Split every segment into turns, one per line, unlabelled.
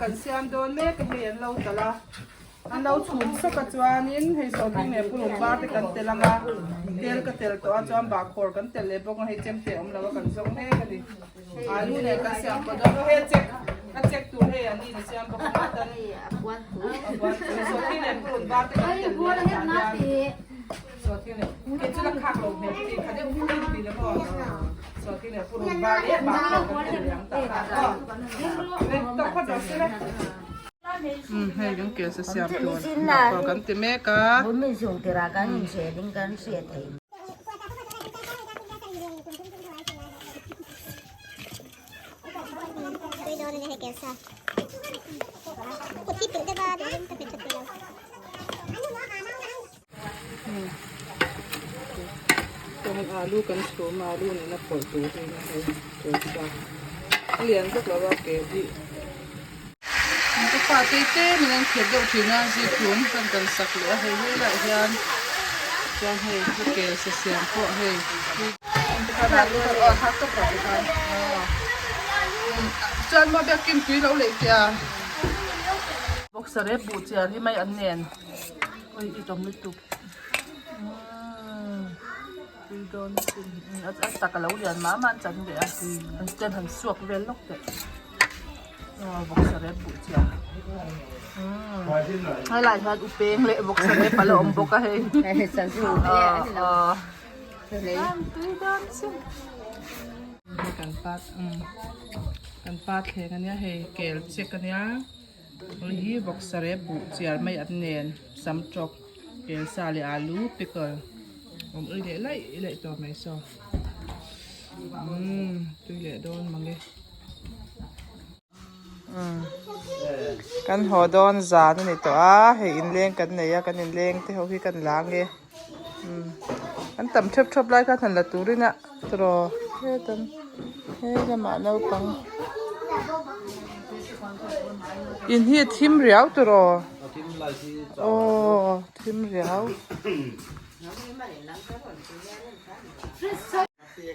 kan siam dawn mek a hei an lo talh a an lo chhum sawk a chuanin hei sawhthing leh purun var te kan tel ang a tel ka tel tawh a chuan bahkhawr kan tel leh bawk a hei chemte awm lo a kan zawng mek a ni alu nen kan siam pawh dawn a hei a chek a chek tur hei an in a siam bawk a mutton a puan sawhthing leh purun var te kan tel leh a tah hian. Hei kan kel sa siam tur pawh kan ti mek a. Chuan alu kan chhum a alu nena pawlh tur hi a hei kelsa a lian vak lo a kel hi ka fa te te min an khet deuh thin a zikhlum kan kan sak leh a hei helaiah hian chuan hei ka kelsa siam pawh hei chuan maw biakin tui lo leh tia boxer e buh chiar hi mai an nen. Oi i tawm lutuk tui dawn sin a tak a lo lian mah mah an chan leh a an stand han suak vel lawk teh aw vawksa rep buh chiah helaiah hian u peng leh vawksa rep a la awm bawk a hei tui dawn sin kan pa kan pa thleng ania hei kel check ania. Hei hi vawksa rep buh chiar mai an nen sam tawk kelsa leh alu pickle awm ui leh laih laih tawh mai saw umm tui leh dawn mang e umm kan haw dawn zan a ni tawh a hei inleng kan nei a kan inleng te ho hi kan lang e umm an tam thep thep lai khan han la turin a tawh hetan he lamah naupang. In hi a thim riau tawh aw aw thim riau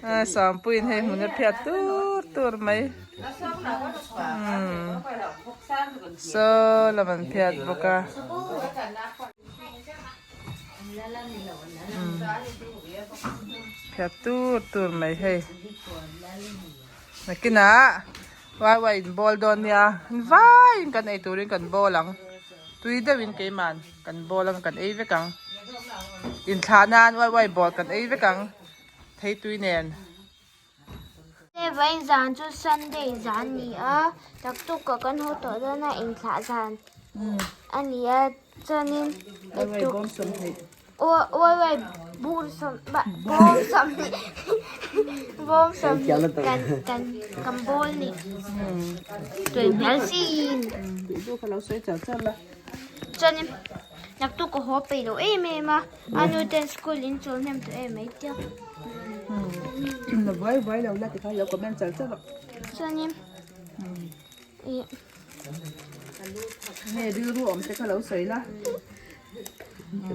a sangpuiin hei hmun a phiat tur tur mai umm saw lam an phiat bawk a. Phiat tur tur mai hei. Nakinah wai wai in bawl dawn nia vaiin kan ei turin kan bawl ang tui deuhin keiman kan bawl ang kan ei vek ang inthlah nan wai wai bawl kan ei vek ang thei tui nen.
Vawiin zan chu Sunday zan a ni a taktuk ah kan haw tawh dawn a inthlah zan a ni a chuanin Wai wai bur sawm bawm sawmhnih bawm sawmhnih kan kan kan bawl ni tui hmel sin chuanin naktuk ka haw peih loh em em a a nu ten school in chawl hnem tawh em mai tia chuanin ih.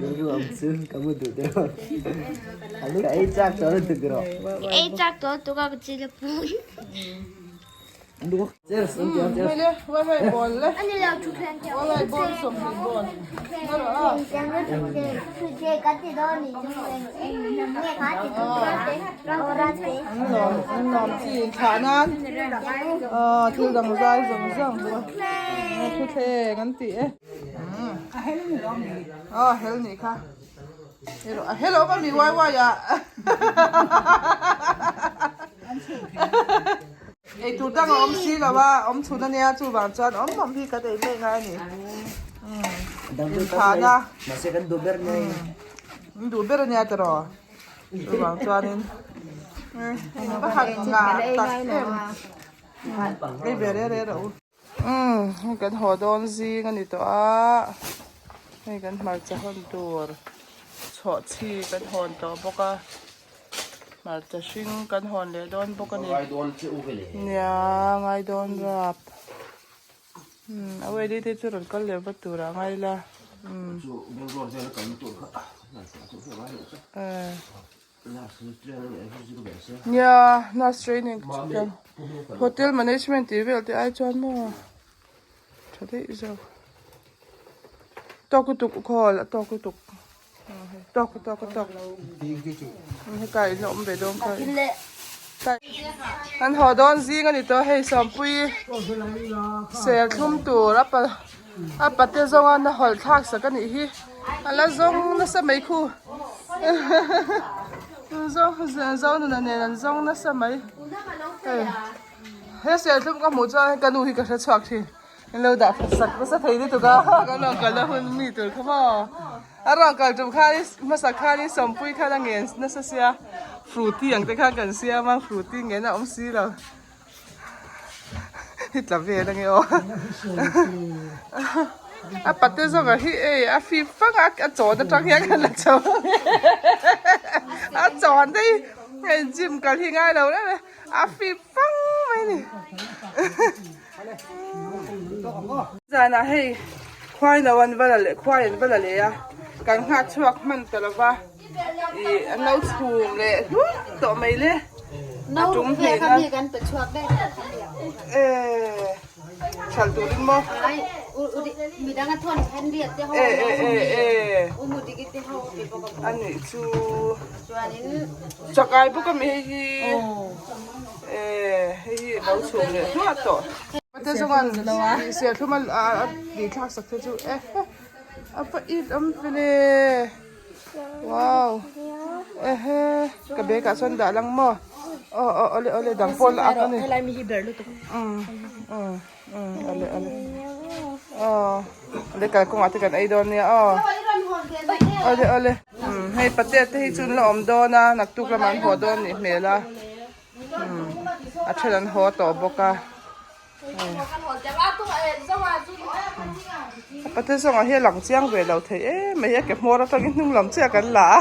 Rilru awm chu ka mu duh deuh a. Ka ei chak tawh lutuk rawh.
Ka ei chak tawh lutuk a ka chil a pun.
Cheers an ti ang cheers.
Ani lo thu thleng teuh.
Thil dang zai zawng zawng thu thleng an ti e. A hel nih kha a hel awm ami uai uai ah eitur dang a awm si lo a awm chhun ania chuvang chuan awm awm hi kan ei mai ngai a ni inthahna
mahse kan duh ber mai
kan duh ber ania tiraw chuvang chuanin ka han ngah tak em ei ve reh reh rawh u. Umm hei kan haw dawn zing a ni tawh a hei kan hmarcha hawn tur chhawhchhi kan hawn tawh bawk a hmarcha hring kan hawn leh dawn bawk a ni nia ngai dawn rap umm a weli te chu rawn kal leh vat tur ah ngai ila umm eh. Nia nurse training hotel management tih vel te ai chuan maw. Tha daih zawk. Tawk lutuk khawl a tawk lutuk. Tawk tawk tawk. Hekai in la awm ve dawn kha. An haw dawn zing a ni tawh hei Sawmpui ser thlum tur a pa a pate zawnga na hawlh thlak sak a nih hi. A la zawng nasa mai khu. Zawng Zonuna nen an zawng nasa mai. Hei he serthlum ka hmuh chuan ka nu hi ka hre chhuak thin. In lo dah that sak nasa thei lutuk a, kan rawn kalna hun mi tur kha maw. A rawn kal tum khan hmasa khanin Sawmpui khan a ngen nasa sia, Frooti ang te khan kan siam a, Frooti ngen a awm si lo. Hi tla vel ange aw. A pate zawk a hi ei a fip fang a, a chawn atang hian kan la chho ange. A chawn te hi hei gym kal hi ngai lo reng e, a fip fang mai a ni. Zanah hei khuai lo an va la leh khuai an va la leh a kan nghak chhuak hman ta lo va ih an lo chhum leh hlut tawh mai le a tum hnih na eh chhal turin maw eh eh eh eh a nih chu chakai bawk a mi hei hi. Eh hei hi lo chhum leh hluah tawh. Pate chuan serthlum a tih thlak sak te chu eh a va it awm ve le wow ehe ka bag ah chuan dah lang maw aw aw awle awle dang pawh la ak ani
helai mi hi ber lutuk
um um um awle awle aw awle kalkawngah te kan ei dawn nia aw awle awle. Umm hei patet te hi chu an la awm dawn a naktuk lamah an haw dawn nih hmel a umm a then an haw tawh bawk a a patet zawngah hian a lang chiang ve lo thei em mai a ke hmawr atangin hnung lam chiah kan la a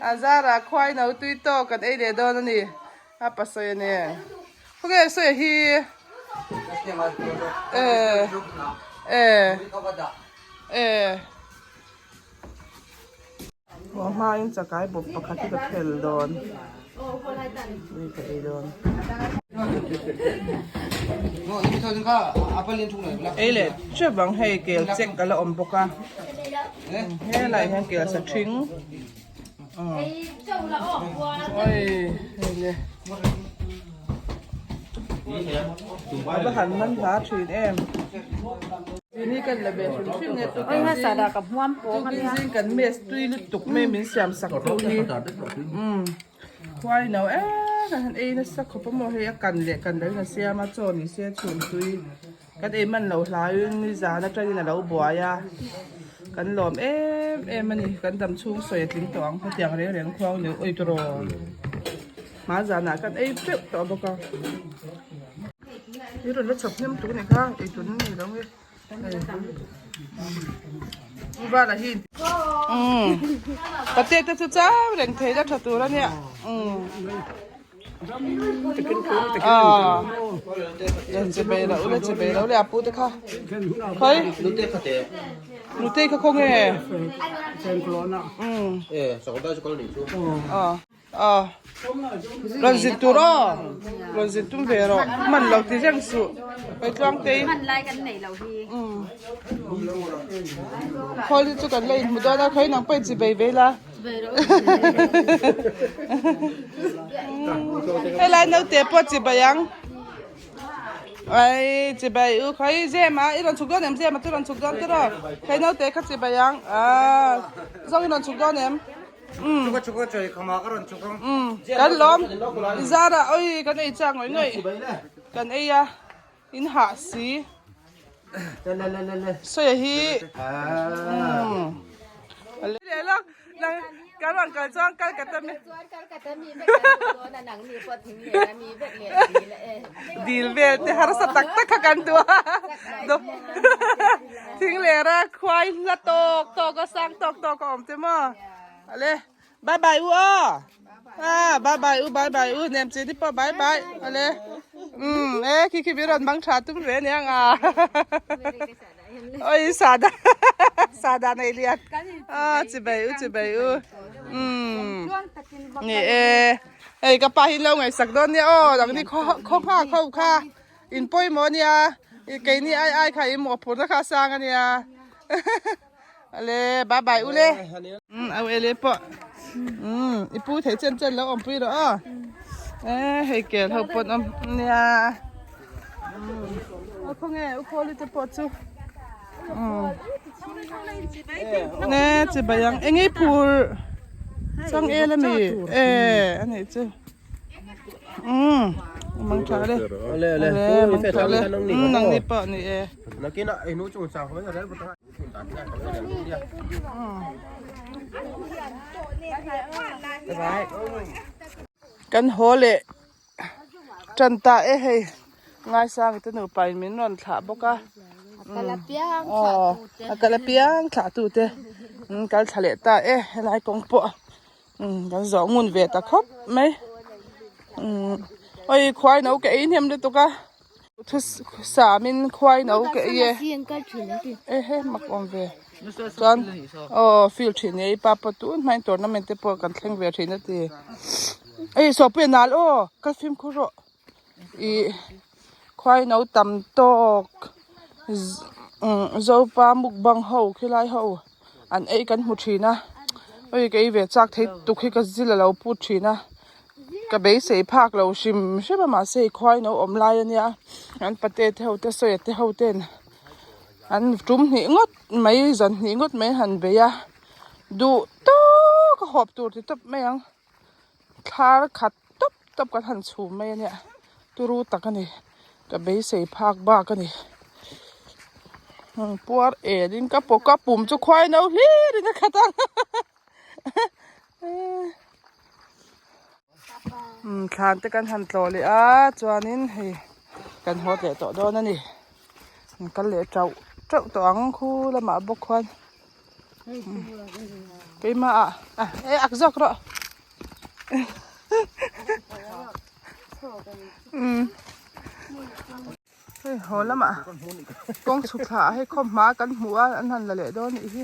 a zarah khuai no tui tawk kan ei leh dawn a ni a pasawi a ni khawnge sawi hi eh eh. Eh. Aw hmain chakai bawp pakhat hi ka khel dawn. Ni ka ei dawn. Ei leh teuh ang hei kel chek a la awm bawk a. Helai hian kel sa thing. Oi hei le. A va han man hla thin em. Zin hi kan la ve hrim hrim nge tukin zing tukin zing kan mess tui lutuk mai min siam sak tu hi umm khuai no em kan han ei nasa khawp a maw hei a kan leh kan lo in a siam a chaw ni se chhun tui kan ei man lo hlaiin nizan atangin a lo buai a kan lawm em em a ni kan dam chhung sawi a tling tawh ang hetiang reng reng khuang ni ui tawh hma zanah kan ei teuh tawh bawk a. I rawn la chhawp hnem tuk a nih kha ei tun a ni lo nge vala hi umm pate te chu chau reng thei la tha tur a nia umm ah che bei lo le che bei lo le a pu te kha khawi nute kha khawnge umm ah. Aw rawn zin tur aw rawn zin tum ve rawh hman lo ti reng suh hei tluang te
hman lai kan nei lo hi
umm khawl hi chu kan la inhmu dawn a khawi nang pawh inchi bei ve la helai naute pawh chi bei ang ai chi bei u khawi zem a i rawn chhuk dawn em zem a chu rawn chhuk dawn tiraw khawi naute kha chi bei ang ah zawng i rawn chhuk dawn em. Kan lawm zara oi kan ei chak ngawih ngawih kan ei a in hah si sawi hi kan rawn kal chuan kal ka ta mi dil vel te harsa tak tak kha kan duh a thing leh a khuai hla tawk tawk a sang tawk tawk a awm te maw ale bye bye u aw ah bye bye u bye bye u nem chi ni pawh bye bye ale um e khi khi mi rawn bang tha tum ve aniang a oi sada sada nei lian ah chi bai u chi bai u um ni e hei ka pa hi lo ngaihsak dawn nia aw dang ni khaw khaw nghak ho kha. In pawimawh ania keini ai ai kha in mawhphurhna kha a sang ania ale bye bye ule umm au ele pawh umm i pu thei chen chen lo awmpui rawh aw e hei kel ho pawn awm nia umm khawnge u khawli te pawh chu umm ne chibai ang eng i phur changel ami e anih chu. Umm mang tha le.
Ale ale.
Mang tha le. Nang ni pawh ni e.
Nakina ei nu chung chang hoi rel bata.
Kan haw leh tan ta e hei ngaisang te nupa in min rawn thlah bawk a. A kal apiang thlah tu te kal thla leh ta e helai kawng pawh. Umm kan zawh ngun ve ta khawp mai umm oi khuai no ka ei hnem lutuk a thu sam in khuai no ka ei e ehe mak awm ve chuan aw field thin e i pa pawh tun hmain tournament te pawh kan thleng ve thin a ti ei sawhpui a nal aw ka fimkhur rawh ih khuai no tam tawk zopa mukbang ho khilai ho an ei kan hmu thin a oi ka ei ve chak thei tuk hi ka zil alo put thin a ka beisei phak lo hrim hrim a mahse i khuai no awm lai ania an pate te ho te sawi te ho ten an tum hnih ngawt mai zan hnih ngawt mai han bei a duh tawk a hawp tur ti tawp mai ang. Thlar khat tawp tawp kan han chhum mai ania turu tak a ni ka beisei phak bak a ni puar el in ka pawk a pum chu khuai no hlir in a khat a thlan te kan han tlawh leh a chuanin hei kan haw leh tawh dawn a ni kal leh tauh tauh tawh ang khu lamah bawk khuan. Keimah ah ah e ak zawk rawh umm hei haw lamah kawng chhuk thla ah hei khaw hma kan hmuh a an han la leh dawn anih hi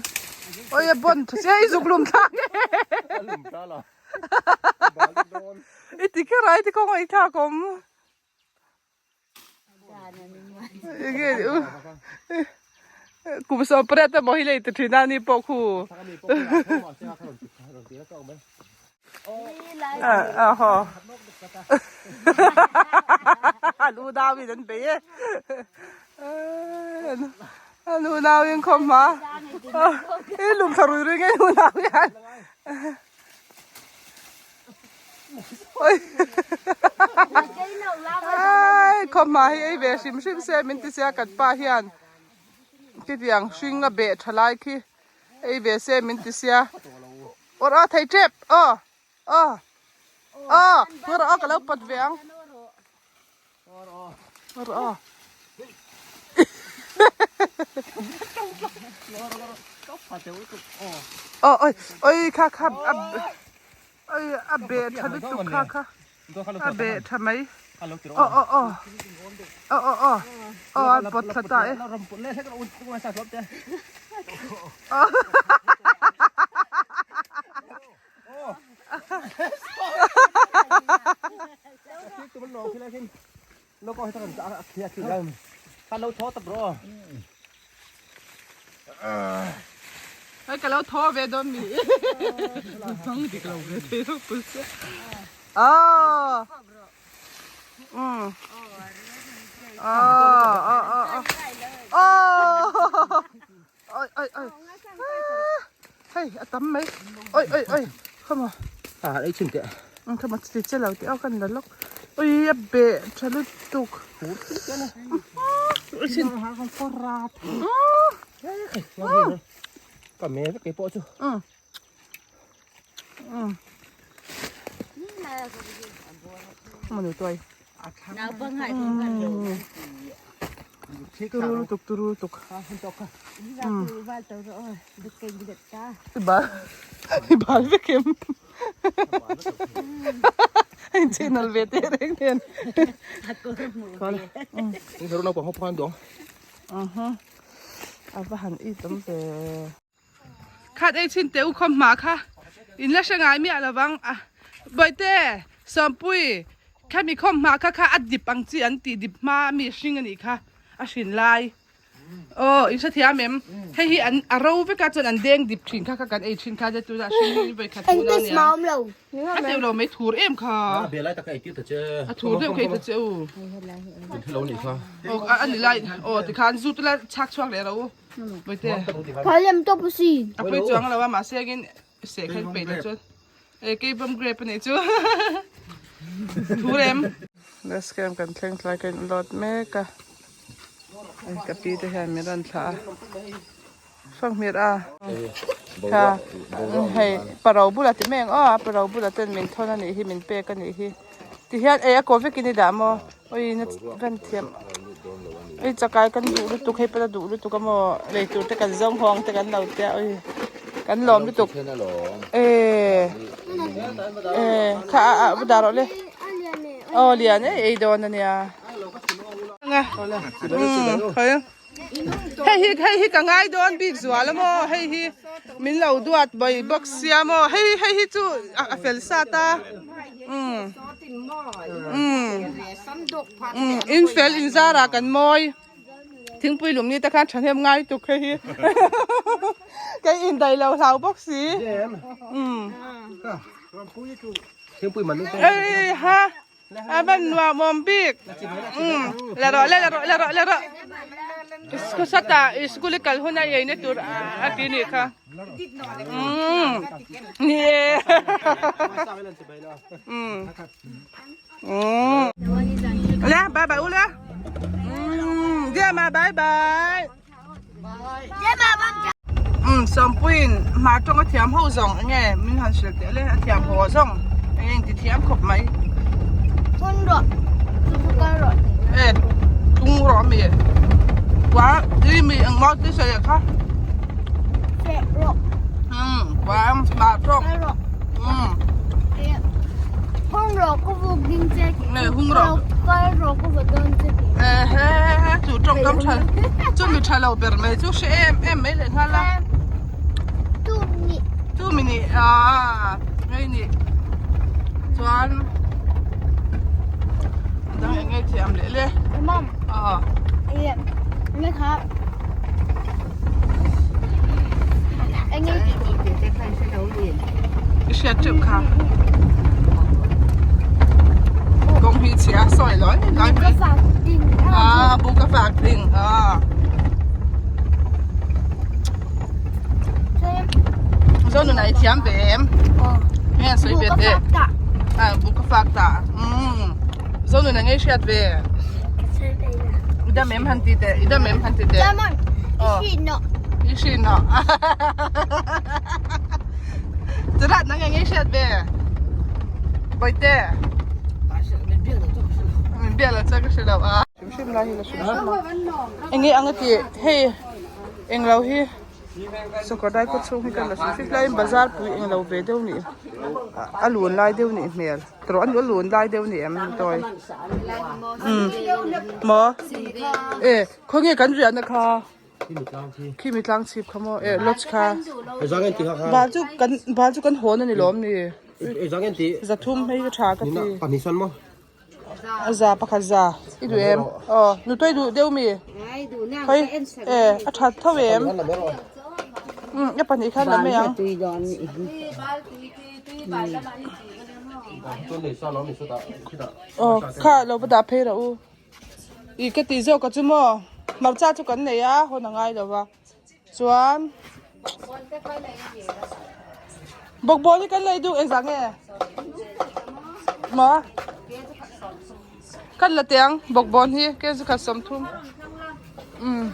awi a bawn tha sia i zuk lum thlak nge i ti kher a i ti kawng a i thlak awm. Kum 18 emaw hi lei ti thin a ni pawh khu. Aw lu dau in an bei e. Lu nau in khawm hma. I lum thla rui rui nge lu nau hian. Khawmhma hi ei ve hrim hrim se min ti sia kan pa hian khitiang hring a beh tha lai khi ei ve se min ti sia awr a thei tep aw aw aw awr aw ka lo pawt ve ang awr aw aw oi oi kha kha Oi a beh tha lutuk kha kha a beh tha mai aw aw aw aw aw aw aw a pawt thla ta e Hei ka lo thaw ve dawn mi. Hmang dik lo ve thei reuh pul che. Aw. Um. Aw aw aw aw. Aw. Oi oi oi. Hei a tam mai. Oi oi oi. Come on.
Ah, ei chin teh.
Ang come on, ti che lo ti aw kan la lok. Oi a be tha lutuk. Oi chin.
Ka me vek kei pawh chu.
Um. Um. Manu tuai. Turu lutuk turu lutuk. I bal i bal vek em. A inchei nal ve teh reng nen. A va han it awm ve. Khat ei chhin teh u khawm hma kha in la hre ngai miah lovang a Bawihte Sawmpui. Khami khawm hma kha kha a dip ang chi an tih dip hma mi hring a nih kha a hrin lai. Aw i hrethiam em? Hei hi an a ro vek a chuan an deng dip thin kha kha kan ei thin kha te tunah hring hi vawi khat hmun a nia. A teuh lo mai thur em kha.
A bel lai tak a ei tir ta che.
A thur deuh kha ei ta che u.
Hello nih kha.
Aw a ni lai aw tikhan zu te la chhak chhuak leh ro u. Vawi te.
Phalem tawp a si.
A pawi chuang lo a mahse angin seh kha peih lo chuan. E keibawm grape a nih chu. Thur em. Bus camp kan thleng thlai kan inlawt mek a. Hei ka pi te hian min rawn thlah a. Fanghmir a. Kha hei paro bulah ti mai ang aw a paro bulah ten min thawn a nih hi min pek a nih hi. Ti hian ei a kaw vekin i dah maw ui na kan thiam ui chakai kan duh lutuk hei pawh a duh lutuk a maw lei tur te kan zawng hawng te kan lo tia ui kan lawm lutuk e e kha a a dah rawh le aw lian ei ei dawn a nia um Hei hi hei hi ka ngai dawn bik zual a maw hei hi min lo duat mai bawk sia maw hei hei hi chu a fel sat a umm umm umm in fel in zarah kan mawi thingpui lum ni te khan thahnem ngai tuk hei hi kei indaih lo hlau bawk si umm ei ha. A van nuam awm bik. La rawh le la rawh la rawh la rawh. Sata school i kal hun a ei na tur a ti nih kha. Ni e. Le bye bye u le. Dia ma bye bye. Umm Sawmpuiin hmar tawng a thiam ho zawng enge min han hrilh teh le a thiam haw zawng enge in ti thiam khawp mai.
Tung rawh chu kal rawh.
E tung rawh ami kua i mi eng maw ti sawi kha.
Feh rawh.
Umm kua hmar tawng.
Kal rawh.
Umm.
Hung rawh ka vuk ding che.
Nge hung rawh.
Kal rawh ka va dawn che.
E he he chu tawngkam tha chu mi tha lo ber mai chu hre em em mai leh nghal a.
Tu mi.
Tu mi ni a ngei ni. Chuan dang eng nge thiam leh le.
Mom.
A.
E nge kha. Eng nge ti ti te khan hre lo ni.
I hriat teuh kha. Kawng hi chhia sawi lawi lawi mai.
Ka fak ding.
Ah, bu ka fak ding. Ah. Zo nun ai thiam ve em? Nge sawi ve te. Ah, bu ka fak ta. Um. Zo nun ai hriat ve. I dam em han ti te, i dam em han ti te.
Damon, i hrin no.
I hrin no. Churat nang eng i hriat ve? Bawihte. Min biak lo chuan ka hre lo a. Hrim hrim lai hi la hrim hrim a. Enge ang a ti hei eng lo hi sawkar dai khaw chhung hi kan la hrim hrim laiin bazar pui eng lo ve deuh nih a lun lai deuh nih hmel tawh a lun lai deuh nih em tawi umm maw e khawnge kan riahna kha. Khi mi tlang chhip kha maw eh lodge kha bal chu kan bal chu kan hawn a ni lawm ni zathum hei ka tha ka ti a za pakhat za i duh em aw nutawih duh deuh mi hei eh a that tho em um a pahnih khan la mai ang. Aw kha lo va dah phei rawh u. Ih ka tih zawk a chu maw hmarcha chu kan nei a hawn a ngai lo va chuan bawkbawn hi kan lei duh engzah nge maw kan la teh ang bawkbawn hi ke chu khat sawmthum umm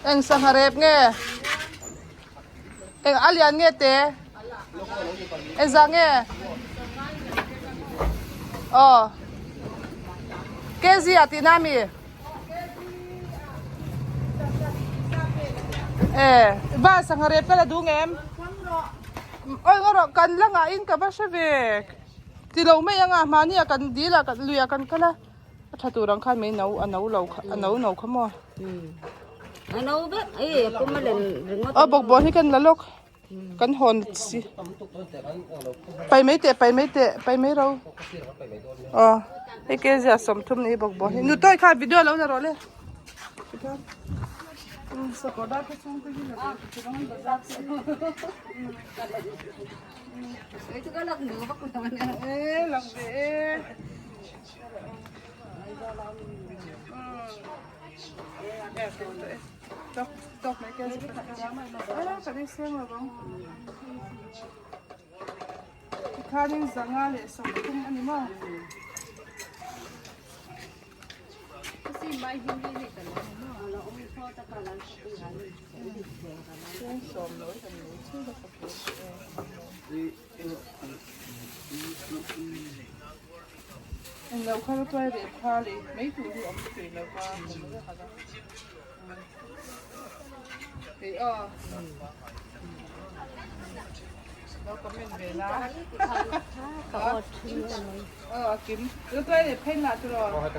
eng sangha rep nge Eng a lian nge te? Engzah nge? Aw. KZ ah tihna mi? E, ba sangha rep ka la duh nge em? Oi ngaw rawh kan la ngah in ka va hre ve. Ti lo mai anga mahni ah kan dil ah kan lui ah kan kal a. A tha tur ang khan mai no a no lo kha a no no kha maw.
A no vek e pum a len ringawt.
Aw bawkbawn hi kan la lawk. Kan hawn si. Pai mai teh pai mai teh pai mai ro. Aw hei kg a 30 ni bawk bawk hi. Nu tawi kha video lo la rawh le. Sakawr dar kha chhung te hi la ve te chu bang bazar te. E lang ve e. Tok tok mai kg pakhat. Kan ei seng lo vang. Tikhanin 5 leh 30 a ni maw. Englo kha ka tuai leh phal i mai tur hi awm thei lo va Hei aw lo comment ve la aw a kim lo tuai leh phei lah chu rawh a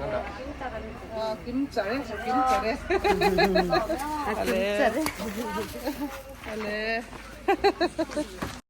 kim char e a kim char e a kim char e ale.